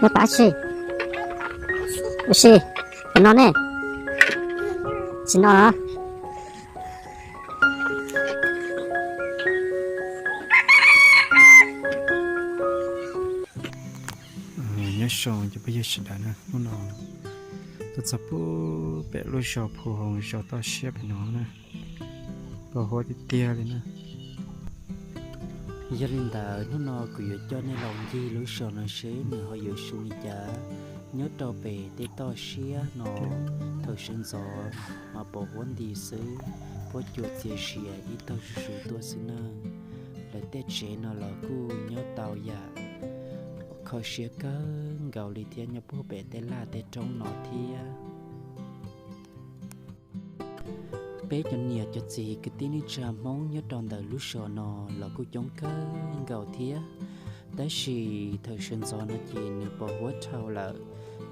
Pab si, ua si, puas no ne? Tsis no. Nyob zoo cov phooj ywg sawv daws na, hnub no tuaj txog pem lub zos Phu Hoos, zos toj siab pem no na, pos huab tiag tiag li na. Yog li ntawd hnub no kuv yuav coj nej los ncig lub zos no seb nws ho yuav zoo li cas. Nyob rau pem tej toj siab no, thaum sawv ntxov mas pos huab nti xwb, huab cua txias zias ib tog zuj zus tuaj xwb na. Lawv tej tsev no los kuj nyob tau yam kho siab kawg nkaus li thiab, nyob puag pem tej laj tej roob no thiab. Peb cov niam cov txiv kwv tij neej tsa Hmoob nyob rau ntawm lub zos no los kuj coob kawg nkaus thiab, tab sis thaum sawv ntxov no ces nws pos huab dhau lawm,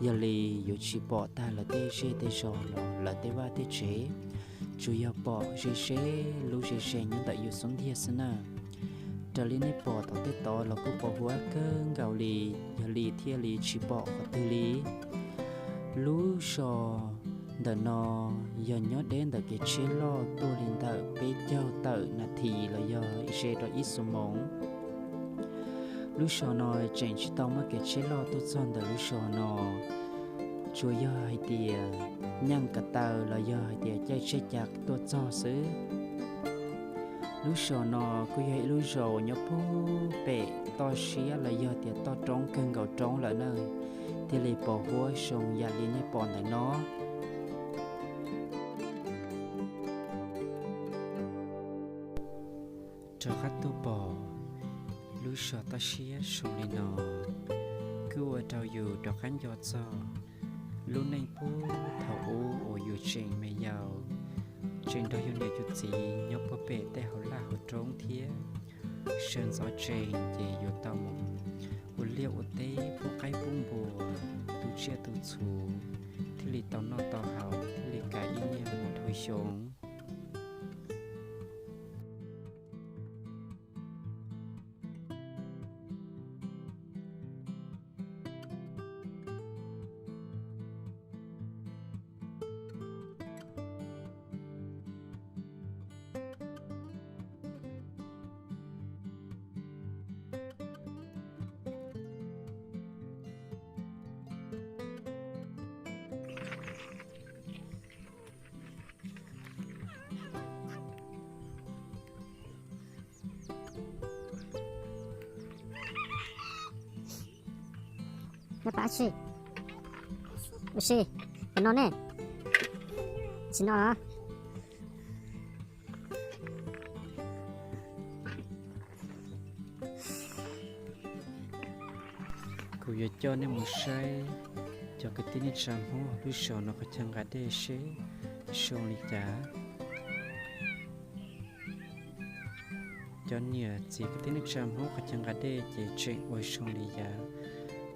yog li yuav tsis pom tag lawv tej zej tej zos los lawv tej vaj tej tsev, tsuas yog pom ze ze lub ze ze nyob ntawm yus xub ntiag xwb na. Raws li nej pom tom tej tod los kuj pos huab kawg nkaus li, yog li thiaj li tsis pom qhov twg li. Lub zos ntawm no yog nyob deb ntawm kev tsheb loj tuaj li ntawm peb caug tawm nas this los yog ze rau ib xuab moos. Lub zos no tseem tsis tau muaj kev tsheb loj tuaj txog ntawm lub zos no, tsuas yog hais tias nyeej ko taw los yog hais tias caij tsheb cav tuaj txog xwb. Lub zos no kuj yog ib lub zos nyob puag pem toj siab los yog tias toj roob kawg nkaus roob lawm na, thiaj li pos huab zoo yam li nej pom ntawm no. Rov qab tuaj pom lub zos toj siab zoo li no, kuj ua rau yus rov qab nco txog lub neej puag thaum ub uas yus tseem me yau, tseem nrog yus niam yus txiv nyob puag pem tej hauv laj hauv roob thiab. Sawv ntxov tsees ces yuav tau mus ua liaj ua teb pub qaib pub npua, tu tsiaj tu txhu, thiaj li tau noj tau haus, thiaj li kav ib niag mus dhau xyoo. Nyob pab si, ua si, puas no ne? Tsis no. Kuv yuav coj nej mus saib cov kwv tij neej tsa Hmoob lub zos no qhov chaw nqa dej seb zoo li cas. Cov niam txiv kwv tij neej tsa Hmoob qhov chaw nqa dej ces tseem ua zoo li yav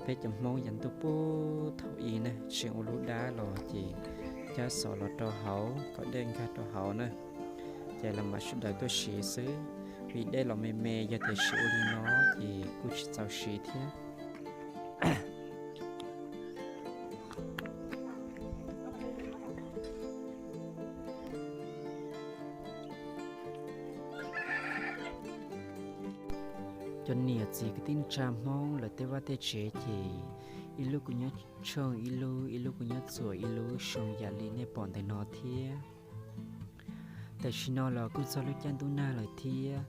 peb cov Hmoob yav ntuj puag thaum ub na, tseem ua lub dab los ces cab xov los rau hauv kom dej nkag rau hauv na, ces los mam sawv daws tuaj siv xwb. Vim dej los me me, yog tias siv ua li no ces kuj tsis txaus siv thiab. Cov niam txiv kwv tij neej tsa Hmoob lawv tej vaj tej tsev ces ib lub kuj nyob tshooj ib lub, ib lub kuj nyob txuas ib lub, zoo yam li nej pom ntawm no thiab. Tam sim no los kuj txog lub caij ntuj nag lawm thiab,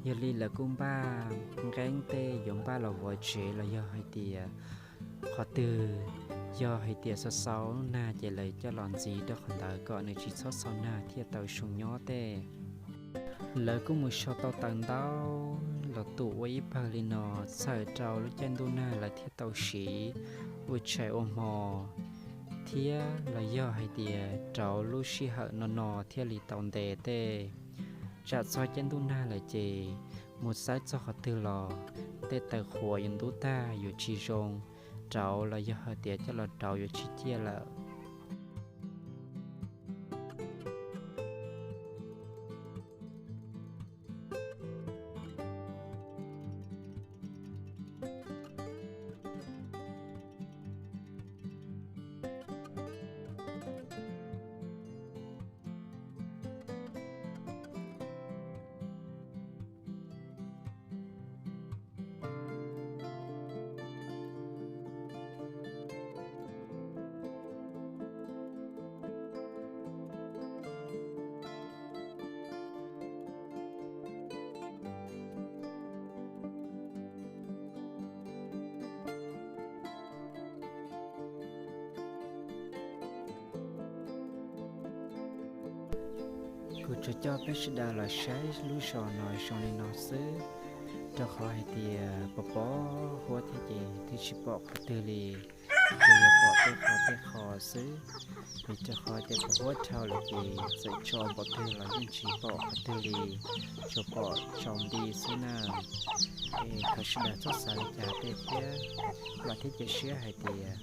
yog li lawv kuj npaj nqeeb tej yuav npaj los vov tsev los yog hais tias qhov twg yog hais tias xaus xaus nag ces lawv coj los ntxiv rau qhov ntawd kom nws tsis txhob xaus nag thiaj tau zoo nyob tej. Lawv kuj mus sau tau taws ntaub los tum ua ib pawg li no, txhawm rau lub caij ntuj nag lawv thiaj tau siv ua tshais ua hmo, thiab los yog hais tias rau lub sij hawm no no thiaj li tau ntes tej. Tsam txog caij ntuj nag lawm ces mus xawb txog qhov twg los tej taws qhuav yuav ntub tag yuav tsis zoo rauv los yog hais tias coj los rauv yuav tsis ciaj lawm. Kuv tsuas coj peb sawv daws los saib lub zos no zoo li no xwb, rau qhov hais tias pos pos huab thiab ces twb tsis pom qhov twg li, tsuas yog pom tej qho tej qho xwb. Vim rau qhov tias pos huab dhau lawm ces txawm tso npaum twg los yeej tsis pom qhov twg li, tsuas pom tsaus nti xwb na. Es thov sawv daws txhob xav li cas tej thiab, vam thiab cia siab hais tias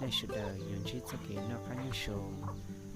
nej sawv daws yuav ntsib txoj kev noj qab nyob zoo.